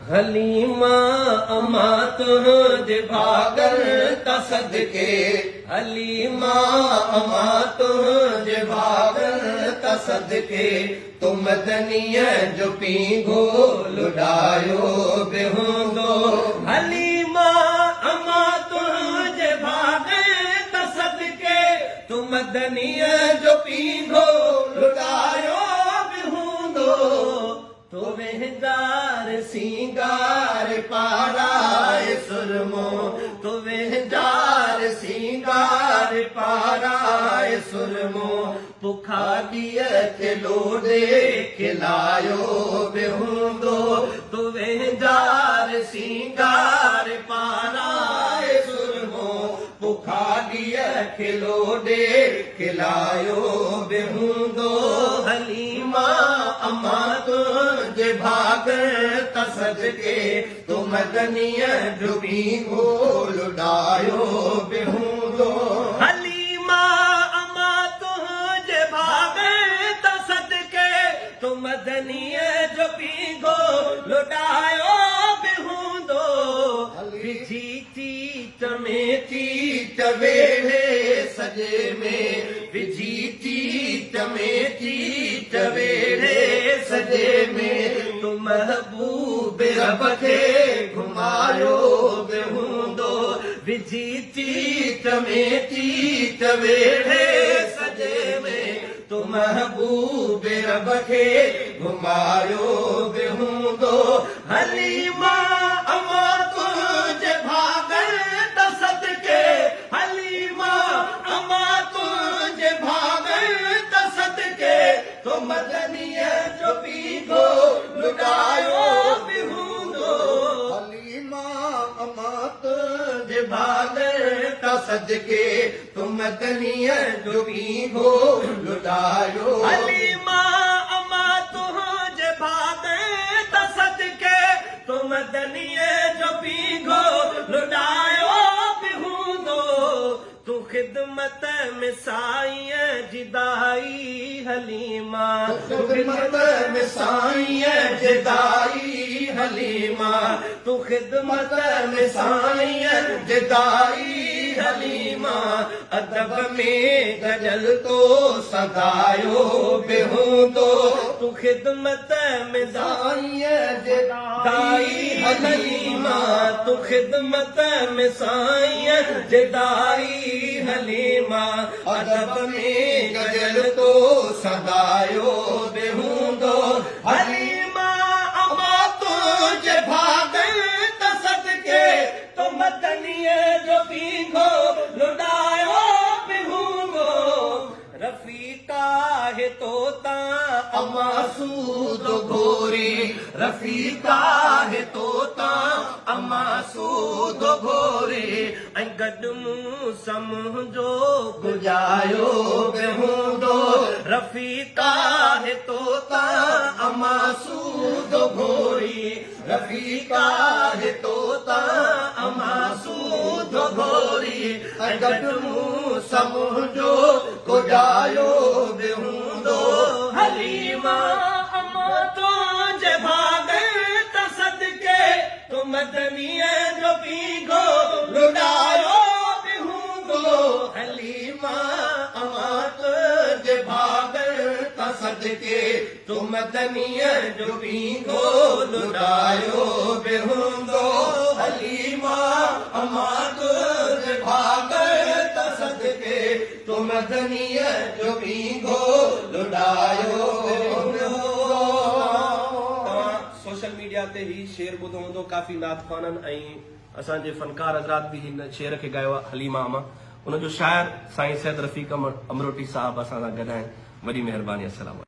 حليما اما تنهنجي ڀاڳن تان صدقي حليما اما تنهنجي ڀاڳن تان صدقي تو مدنيء جو پينگهو لڏايو به هوندو. حليما اما تنهنجي ڀاڳن تان صدقي تو مدنيء جو پينگهو لڏايو به هوندو. تو وهنجار سينگار پارائي سرمو تو وهنجار سينگار پارائي سرمو پکاڏيء کي لوڏي کلايو به هوندو تو وهنجار سينگار پارائي سرمو پکاڏيء کي لوڏي کلايو به هوندو حليما اما تنهنجي ڀاڳ تان صدقي تو مدنيء جو پينگهو لڏايو به هوندو. حليما اما تنهنجي ڀاڳ تان صدقي تو مدنيء جو پينگهو لڏايو به هوندو. وجهي چيچ ۾ چيچ ويڙهي سڄي ۾، وجهي چيچ ۾ چيچ ويڙهي سڄي ۾، تو محبوب رب کي گهمايو به هوندو، وجهي چيچ ۾ چيچ ويڙهي سڄي ۾، تو محبوب رب کي گهمايو به هوندو. حليما اما تنهنجي ڀاڳن تان صدقي حليما اما تنهنجي ڀاڳن تان صدقي تو مدنيء جو پينگهو لڏايو به هوندو. حليما اما تنهنجي ڀاڳن تان صدقي تو مدنيء جو پينگهو لڏايو. حليما اما تنهنجي ڀاڳن تان صدقي تو مدنيء جو پينگهو لڏايو به هوندو. تون خدمت ۾ سائينء جي دائي حليما. تون خدمت ۾ سائينء جي دائي حليما. تون خدمت ۾ سائينء جي دائي حليما. ادب ۾ گڏيل تو سان دايو به هوندو. تون خدمت ۾ سائينء جي دائي حليما. تون خدمت ۾ سائينء جي دائي حليما. ادب ۾ گڏيل تو سان دايو به هوندو. حليما اما تنهنجي ڀاڳن تان صدقي تو مدنيء جو پينگهو لڏايو به هوندو. رفيق آهي توتان اما سودو گهوري رفيق آهي توتان اما سودو گهوري ۽ گڏ مون سان منهنجو گجايو به هوندو رفيق آهي توتان اما سودو گهوري رفيق آهي توتان اما سودو گهوري ۽ گڏ مون سان منهنجو ڪوڄايو به هوندو. حليما اما تنهنجي ڀاڳن تان صدقي تو مدنيء جو پينگهو لڏايو به هوندو. حليما اما تنهنجي ڀاڳن تان صدقي تو مدنيء جو پينگهو لڏايو به هوندو. حليما اما تنهنجي ڀاڳن تان صدقي تو مدنيء جو پينگهو لڏايو به هوندو. توهان سوشل ميڊيا تي هي شعر ٻڌو هوندو ڪافي نعت خوانن ۽ اسان جي فنڪار حضرات به هن شعر کي ڳايو آهي حليما اما ان جو شاعر سائين سيد رفيق امروٽي صاحب اسان سان گڏ آهن وڏي مهرباني السلام عليڪم.